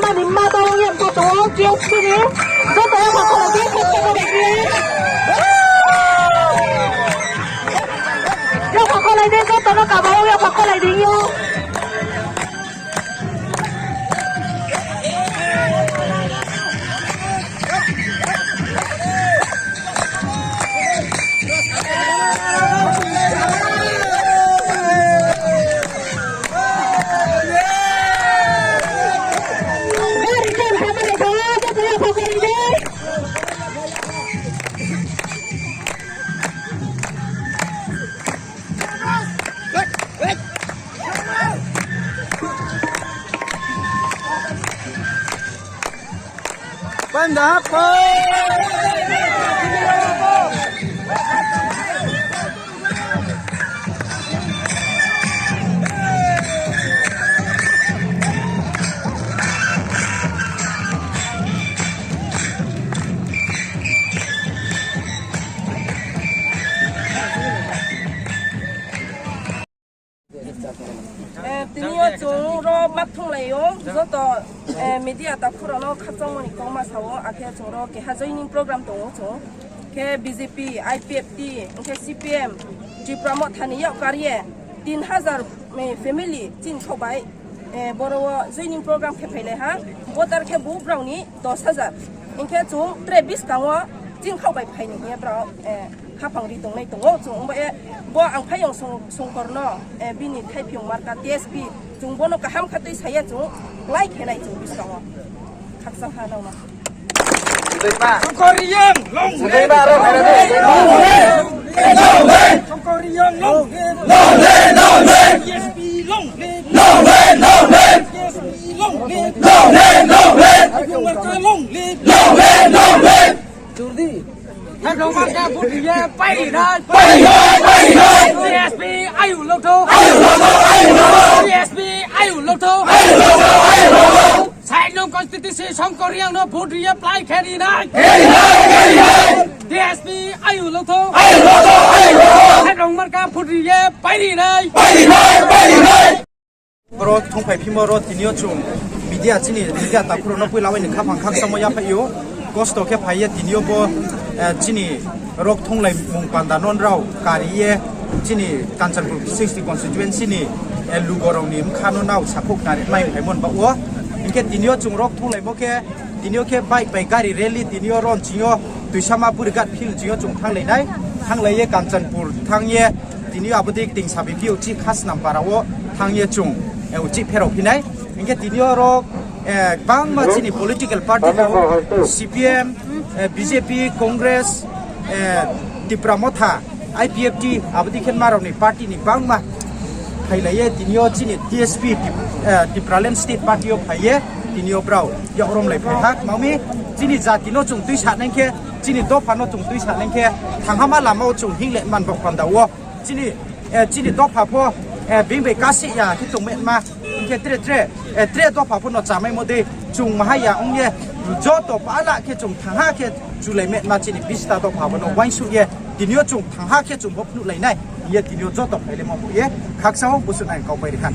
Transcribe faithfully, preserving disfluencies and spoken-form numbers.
Mani ma tong ye bo tong T S P ni. Joto no khakhulai di, khakhulai di. Joto no khakhulai di, joto no khakhulai di yo. Panda hap. Eh, tini yo chung ro makthunglai ou, joto, eh, media takhu rao no khakchangmo ni kauma sa ou, akhe chung ro keha joining program tong ou chung. Khe B J P, I P F T, hing khe C P M, Tipra Motha ni yak kar ye tin hazar, eh, family chini khaoh bai, eh, boro wo joining program khe phailai ha, voter khe bu brao ni dos hazar. Hing khe chung tre buskang wo chini khaoh bai phai ni hing ye brao, eh, khaphang ri tongnai tong ou chung. Ongba ye bo ang phaiyong song-, songkor no, eh, bini thaiphiyong marka T S P, chung bono kaham kha tui sa ye chung lai khe nai chung buskang wo. Khakchang ha nang no. Songkor Reang long live! Songkor Reang long live! Long live, long live! T S P long live! Long live, long live! T S P long live! Long live, long live! Thaiphiyong marka long live! Long live, long live! Thaiphiyong marka vote ri ye pai ri nai! Pai ri nai, pai ri nai! T S P ayu lotho! Ayu lotho, ayu lotho! T S P ayu lotho! Ayu lotho, ayu lotho! Sai nung constituency Songkor Reang no vote ri ye pai khe ri nai! Khe ri nai, khe ri nai! T S P ayu lotho! Ayu lotho, ayu lotho! Thaiphiyong marka vote ri ye pai ri nai! Pai ri nai, pai ri nai! Ro thungphai phimo ro tini yo chung media chini media takhu rao no poila bai ni khaphang khakchangmo yaphai ou. Kosto khe phai ye tini yo bo, eh, chini ro thunglaimung panda no rao kari ye chini Kanchanpur sixty constituency ni, eh, lugo rao ni bkha no nao sakhouh nari mai phaimo ni baoh wo. Hing khe tini yo chung ro thunglaimo khe tini yo khe bike bai gari rally tini yo ro nching yo Tuisama Burighat field nching yo chung thannglai nai. Thannglai ye Kanchanpur thanng ye tini yo abo dei Tingsa B P uchih Khasnam para wo thanng ye chung, eh, uchih pherao phi nai. Hing khe tini yo ro, eh, gbangma chini political party rao, C P M, eh, B J P, Congress, eh, Tipra Motha, I P F T, abo dei khe ma rao ni party ni gbangma phailai ye tini yo chini T S P, eh, Tipraland State Party yo phai ye tini yo brao yak romlai phai ha. Kma mi chini jati no chung tuisa nai khe, chini dopha no chung tuisa nai khe, thanghama lama wo chung hingle man baoh panda wo. Chini, eh, chini dopha pho, eh, being bai kasih ya khe tongma hing khe tre tre, eh, tre dopha pho no chamaimo dei chung maha ya ong ye, joto pala khe chung thangha khe chulai metma chini bista dopha bo no uaingsouh ye, tini yo chung thangha khe chung bo phnuhlai nai hing ye tini yo joto phailaimo bo ye khakchang wo busuh nai kau pai ri kha.